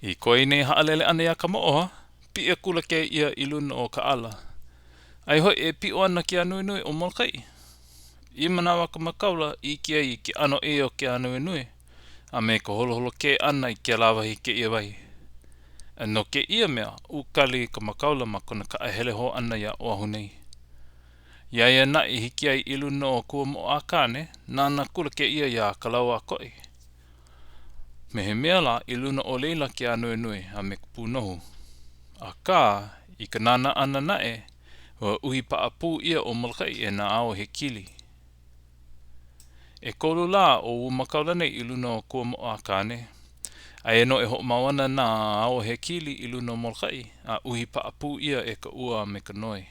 I ko ia nei haʻalele ʻana iā Kamoʻoha, piʻi akula kēia i luna o Kaʻala. Aia hoʻi e piʻo ana ke ānuenue o Molokaʻi. I ia manawa a ka makāula i ʻike ai i ke ʻano ʻē o ke ānuenue a me ka holoholokē ʻana i kēlā wahi kēia wahi. A no kēia mea, ukali ka makāula ma kona kaʻahele hou ʻana iā Oʻahu nei. Iā ia naʻe i hiki ai i luna o Kuamoʻo-a-Kāne, nānā akula kēia iā Kalauakoʻi. Me he mea lā, i luna o laila ke ānuenue a me ka pūnohu. Akā, i ka nānā ʻana naʻe, ua uhi paʻapū ʻia ʻo Molokaʻi e nā ao hekili. ʻEkolu lā o ua makāula nei i luna o Kuamoʻo-a-Kāne. Aia nō e hoʻomau ana nā ao hekili i luna o Molokaʻi, a uhi paʻapū ʻia e ka ua a me ka noe.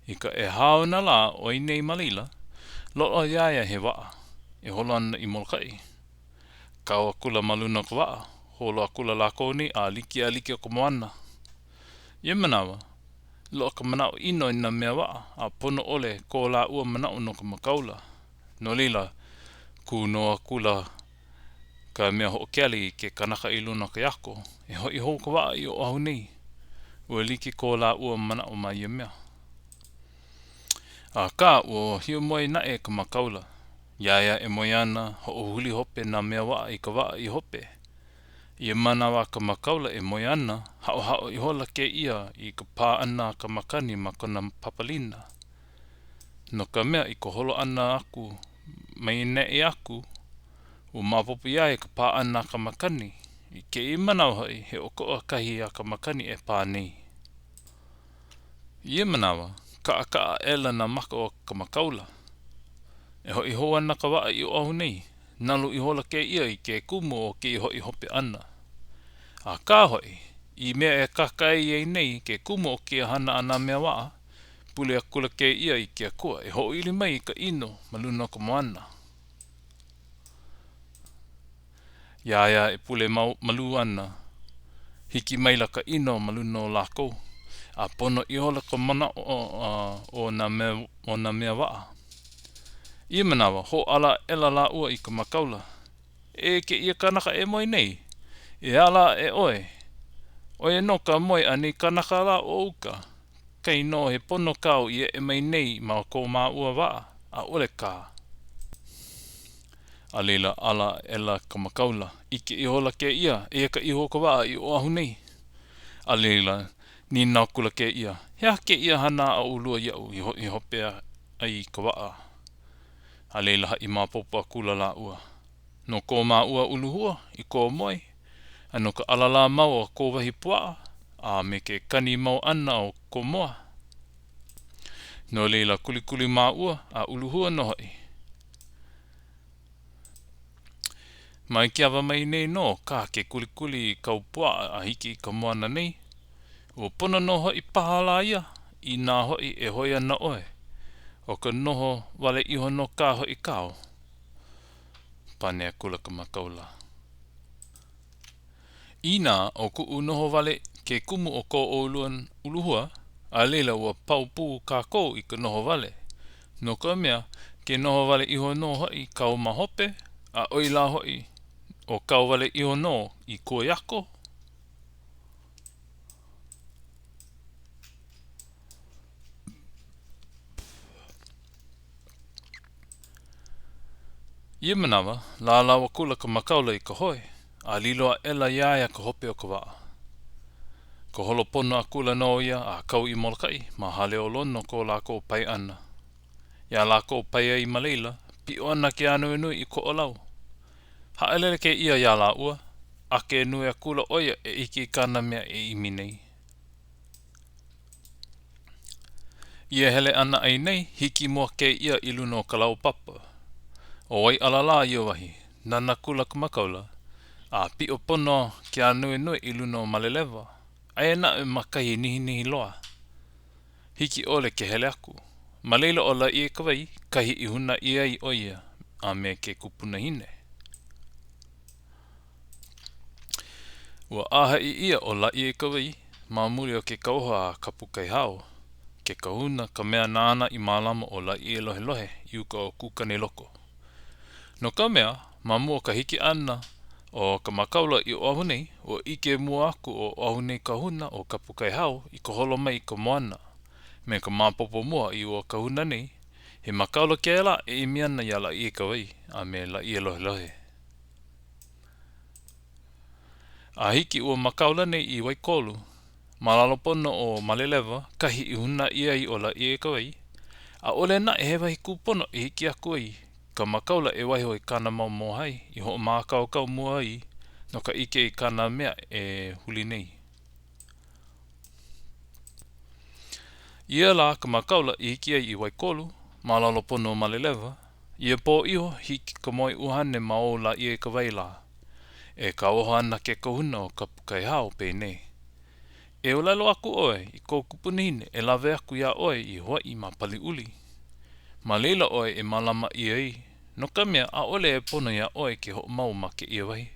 I ka ʻehā ona lā o ia nei ma laila, loaʻa iā ia he waʻa e holo ana i Molokaʻi. Kau akula ma luna o ka waʻa, holo akula lākou nei a like a like o ka moana. Ia manawa, loaʻa ka manaʻo ʻino i nā mea waʻa, a pono ʻole ko lāua manaʻo no ka makāula. No laila, kū nō akula ka mea hoʻokele i ke kanaka i luna o ka iako, e hoʻi hou ka waʻa i Oʻahu nei. Ua like ko lāua manaʻo ma ia mea. Akā, ua hiamoe naʻe ka makāula. Iā ia e moe ana, hoʻohuli hope nā mea waʻa i ka waʻa i hope. Ia manawa a ka makāula e moe ana, haʻohaʻo ihola kēia i ka pā ʻana a ka makani ma kona papalina. No ka mea, i ka holo ʻana aku mai neʻi aku, ua maopopo iā ia ka pā ʻana a ka makani. I kēia manawa hoʻi, he ʻokoʻa kahi a ka makani e pā nei. I ia manawa, kaʻakaʻa aʻela nā maka o ka makāula. E hoʻi hou ana ka waʻa i Oʻahu nei. Nalu ihola kēia i ke kumu o kēia hoʻi hope ʻana. Akā hoʻi, i mea e kākaʻi ai nei ke kumu o kēia hana a nā mea waʻa, pule akula kēia i ke Akua e hoʻoili mai i ka ʻino ma luna o ka moana. Iā ia e pule malū ana, hiki maila ka ʻino ma luna o lākou, a pono ihola ka manaʻo o nā mea, o nā mea waʻa. Ia manawa, hōʻala aʻela lāua i ka makāula. E kēia kanaka e moe nei, e ala aʻe ʻoe. ʻO ia nō ka moe a nei kanaka lā o uka. Kainō he pono kāu i eʻe mai nei ma ko māua waʻa, ʻaʻole kā. A laila, ala aʻela ka makāula, ʻike ihola kēia, eia ka ihu o ka waʻa i Oʻahu nei. A laila, nīnau akula kēia, He aha kēia hana a ʻolua iaʻu i hoʻi hope ai i ka waʻa? A laila, haʻi maopopo akula lāua, No ko māua uluhua i kō moe, a no ka ʻalalā mau o kō wahi puaʻa, a me ke kani mau ʻana o kō moa. No laila, kulikuli māua a uluhua nō hoʻi. Mai ke awa mai nei nō kā ke kulikuli i kāu puaʻa a hiki i ka moana nei. Ua pono nō hoʻi paha lā ia, inā hoʻi e hoi ana ʻoe. ʻO ka noho wale iho nō kā hoʻi kāu. Pane akula ka makāula. Inā ʻo kuʻu noho wale ke kumu o ko ʻolua uluhua, a laila ua pau pū kākou i ka noho wale. No ka mea, ke noho wale iho nō hoʻi kāu ma hope, a ʻoi lā hoʻi, ʻo kāu wale iho nō i koi aku. Ia manawa, lālau akula ka makāula i ka hoe, a lilo aʻela iā ia ka hope o ka waʻa. Ka holo pono akula nō ia a kau i Molokaʻi ma Haleolono ko lākou pae ʻana. Iā lākou pae ai ma laila, piʻo ana ke ānuenue i Koʻolau. Haʻalele kēia iā lāua, ake nui akula ʻo ia e ʻike i kāna mea e ʻimi nei. Ia hele ʻana ai nei, hiki mua kēia i luna o Kalaupapa. ʻO Waiʻalalā ia wahi, nānā akula ka makāula, a piʻo pono ke ānuenue i luna o Malelewa, aia naʻe ma kahi nihinihi loa. Hiki ʻole ke hele aku. Ma laila ʻo Lāʻieikawai, kahi i hūnā ʻia ai ʻo ia a me ke kupunahine. Ua ʻāhaʻi ʻia ʻo Lāʻieikawai ma muli o ke kauoha a Kapukaihao, ke kahuna, ka mea nāna i mālama ʻo Lāʻielohelohe i uka o Kūkaniloko. No ka mea, ma mua o ka hiki ʻana ʻO ka makāula i Oʻahu nei, ua ʻike mua aku ʻo Oʻahu nei kahuna ʻo Kapukaihao i ka holo mai i ka moana. Me ka maopopo mua i ua kahuna nei, he makāula kēlā e ʻimi ana iā Lāʻieikawai a me Lāʻielohelohe. A hiki ua makāula nei i Waikolu, ma lalo pono o Malelewa, kahi i hūnā ʻia ai ʻo Lāʻieikawai, ʻaʻole naʻe he wahi kūpono i hiki aku ai ka makāula e waiho i kāna mau mōhai i hoʻomākaukau mua ai no ka ʻike i kāna mea e huli nei. Ia lā ka makāula i hiki ai i Waikolu, ma lalo pono o Malelewa, ia pō iho, hiki ka moe ʻuhane ma o Lāʻieikawai lā. E kauoha ana ke kahuna ʻo Kapukaihao penei, E ʻōlelo aku ʻoe i kou kupunahine e lawe aku iā ʻoe i Hawaiʻi ma Paliuli. Ma laila ʻoe e mālama ʻia ai, no ka mea, ʻaʻole e pono iā ʻoe ke hoʻomau ma kēia wahi.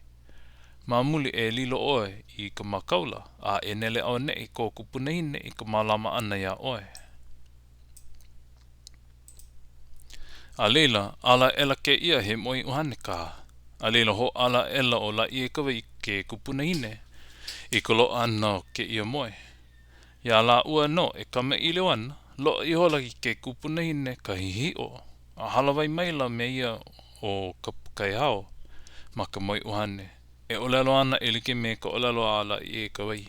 Ma muli e lilo ʻoe i ka makāula, a e nele auaneʻi kou kupunahine i ka mālama ʻana iā ʻoe. A laila, ala aʻela kēia he moe ʻuhane kā. A laila, hoʻāla aʻela ʻo Lāʻieikawai i ke kupunahine i ka loaʻa ʻana o kēia moe. Iā lāua nō e kamaʻilio ana, loaʻa ihola i ke kupunahine ka hihiʻo, a hālāwai maila me ia ʻo Kapukaihao ma ka moe ʻuhane, e ʻōlelo ana e like me ka ʻōlelo a Lāʻieikawai.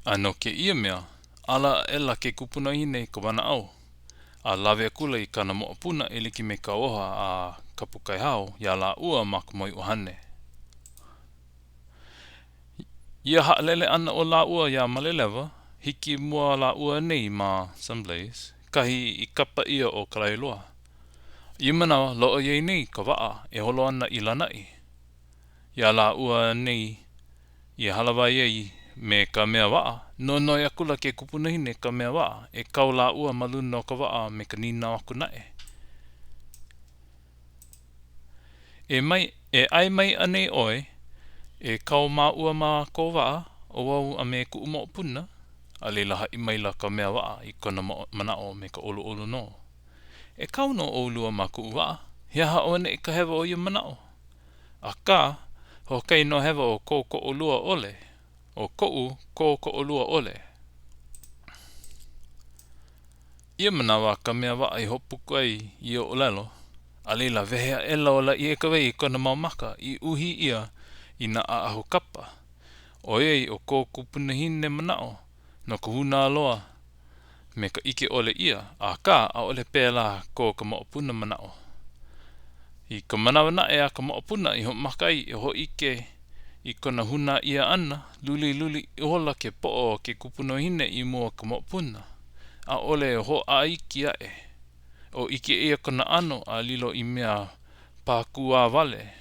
A no kēia mea, ala aʻela ke kupunahine i ka wanaʻao, a lawe akula i kāna moʻopuna e like me ka kauoha a Kapukaihao iā lāua ma ka moe ʻuhane. Ia haʻalele ʻana o lāua iā Malelewa, hiki mua lāua nei ma Sunblaze, kahi i kapa ʻia ʻo Kalaeloa. Ia manawa, loaʻa iā ia nei ka waʻa e holo ana i Lānaʻi. Iā lāua nei i hālāwai ai me ka mea waʻa, nonoi akula ke kupunahine i ka mea waʻa e kau lāua ma luna o ka waʻa me ka nīnau aku naʻe, E mai, e ʻae mai anei ʻoe e kau māua ma kou waʻa, ʻo wau a me kuʻu moʻopuna? A laila haʻi maila ka mea waʻa i kona manaʻo me ka ʻoluʻolu nō. E kau nō ʻolua ma kuʻu waʻa, he aha auaneʻi ka hewa o ia manaʻo? Akā, hoʻokahi nō hewa o kou koʻolua ʻole, ʻo koʻu kōkoʻolua ʻole. Ia manawa a ka mea waʻa i hoʻopuka ai i ia ʻōlelo, a laila wehe aʻela ʻo Lāʻieikawai i kona mau maka i uhi ʻia i nā ʻaʻahu kapa, ʻoiai ʻo ko kupunahine manaʻo no ka hūnā loa me ka ʻike ʻole ʻia, akā, ʻaʻole pēlā ko ka moʻopuna manaʻo. I ka manawa naʻe a ka moʻopuna i hoʻomaka ai e hōʻike i kona hūnā ʻia ʻana, luliluli ihola ke poʻo o ke kupunahine i mua o ka moʻopuna. ʻAʻole e hōʻā iki aʻe. ʻO ʻike ʻia kona ʻano a lilo i mea pākūā wale.